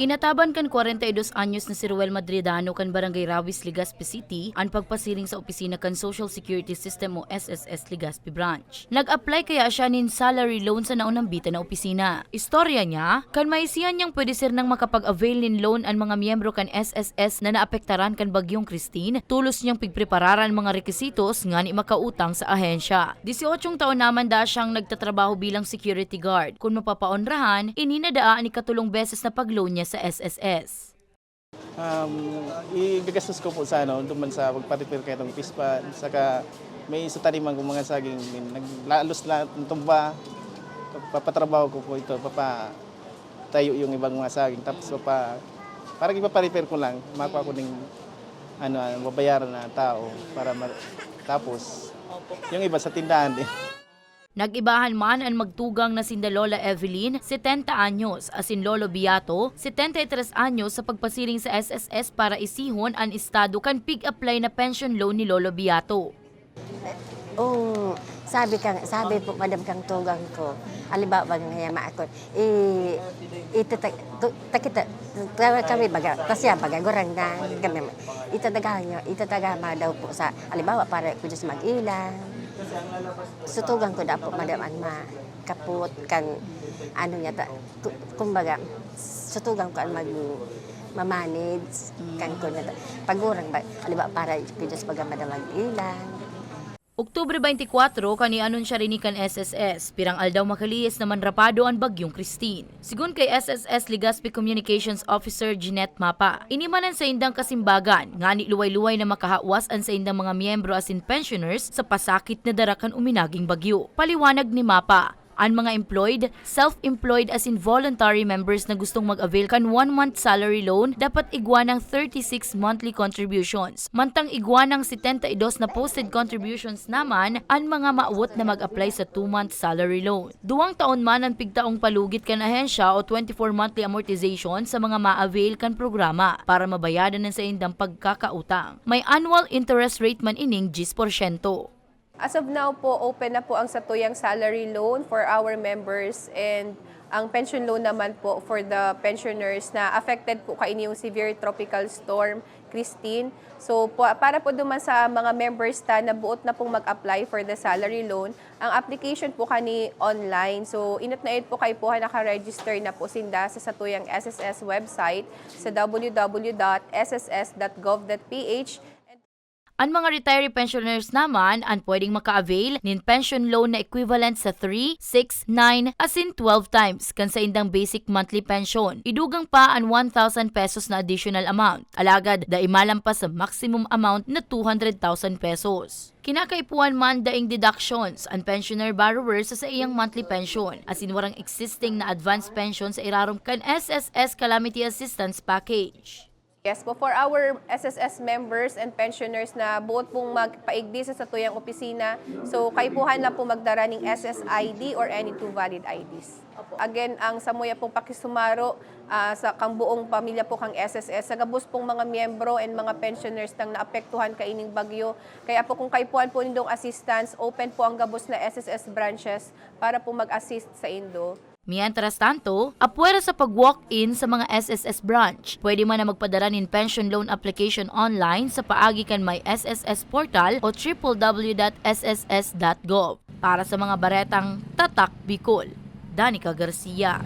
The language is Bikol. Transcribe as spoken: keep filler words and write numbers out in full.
Inataban kan kwarenta y dos anyos na si Ruel Madridano kan Barangay Rawis, Legazpi City, an pagpasiring sa opisina kan Social Security System o S S S Legazpi Branch. Nag-apply kaya siya nin salary loan sa naunambitan na opisina. Istorya niya, kan maisihan niyang pwede sernang makapag-avail nin loan an mga miyembro kan S S S na naapektaran kan Bagyong Christine, tolos niyang pigprepararan mga requisitos ngani makautang sa ahensya. Dieciochong taon naman daa siyang nagtatrabaho bilang security guard. Kun mapapaonrahan, ini na daa an ikatulong beses na pag-loan niya sa S S S. Um, igagastos ko po sa ano, duman sa pagpa-repair kaitong fish pond, saka may isa taniman kong mga saging, naglalos na, natumba. Papatrabaho ko po ito, papatayo yung ibang mga saging. Tapos papa, parang ipapa-repair ko lang, makuha ko ng ano, babayaran na tao para ma-, tapos yung iba sa tindahan din. Nag-ibahan man an magtugang na sinda Lola Evelyn, setenta anyos, asin Lolo Beato, setenta y tres anyos, sa pagpasiring sa S S S para isihon an estado kan pig-apply na pension loan ni Lolo Beato. Oh, sabi ka, sabi po, madam, kang tugang ko, halimbawa, nga yama ako, i, ito, ta, tu, ta kita, ta, kami baga, ta siya baga, gurang na, kami, itataga nyo, itataga ma daw po sa, halimbawa, para ko Diyos mag-ilang. Sutugan ko na po, madam, ang ma, kapot, kan, ano niya, ta, ku, kumbaga, sutugan ko ang mag, mamanage, kan ko na, pagurang ba, halimbawa, para ko Diyos baga, madam, mag-ilang. Oktubre twenty-four, kan ianunsya rini kan S S S, pirang aldaw makalihis na manrapado an Bagyong Christine. Sigon kay S S S Legazpi Communications Officer Jeanette Mapa, ini man an saindang kasimbagan, ngani luway-luway na makahawas an saindang mga miyembro asin pensioners sa pasakit na dara kan uminaging bagyo. Paliwanag ni Mapa, an mga employed, self-employed asin voluntary members na gustong mag-avail kan one-month salary loan dapat igwa nang thirty-six monthly contributions, mantang igwa nang setenta y dos na posted contributions naman an mga maawot na mag-apply sa two-month salary loan. Duwang taon man an pigtaong palugit kan ahensya o twenty-four monthly amortization sa mga ma-avail kan programa para mabayadan an saindang pagkakautang. May annual interest rate man ining dyes porsyento. As of now po, open na po ang satuyang salary loan for our members and ang pension loan naman po for the pensioners na affected po kaini yung severe tropical storm Christine. So, po, para po duman sa mga members ta na buot na pong mag-apply for the salary loan, ang application po kani online. So, inot na inot po kayo po ha, naka-register na po sinda sa satuyang S S S website sa w w w dot s s s dot gov dot p h. An mga retiree pensioners naman an pwedeng maka-avail nin pension loan na equivalent sa three, six, nine, asin twelve times kan saindang basic monthly pension. Idugang pa an one thousand pesos na additional amount, alagad dai malampas sa maximum amount na two hundred thousand pesos. Kinakaipuhan man daing deductions an pensioner borrower sa saiyang monthly pension, asin warang existing na advance pension sa irarom kan S S S Calamity Assistance Package. Yes po, for our S S S members and pensioners na buot pong magpaigdi sa satuyang opisina, so kaipuhan lang po magdara ning S S I D or any two valid I Ds. Again, ang samuya pong pakisumaro ah, sa kang buong pamilya po kang S S S, sa gabos pong mga miyembro and mga pensioners nang naapektuhan kaining bagyo. Kaya po kung kaipuhan po nindong assistance, open po ang gabos na S S S branches para po mag-assist sa indo. Mientras tanto, apwera sa pag-walk-in sa mga S S S branch, pwede man na magpadara nin pension loan application online sa paagi kan My S S S portal o triple w dot s s s dot gov. Para sa mga baretang Tatak Bicol, Danica Garcia.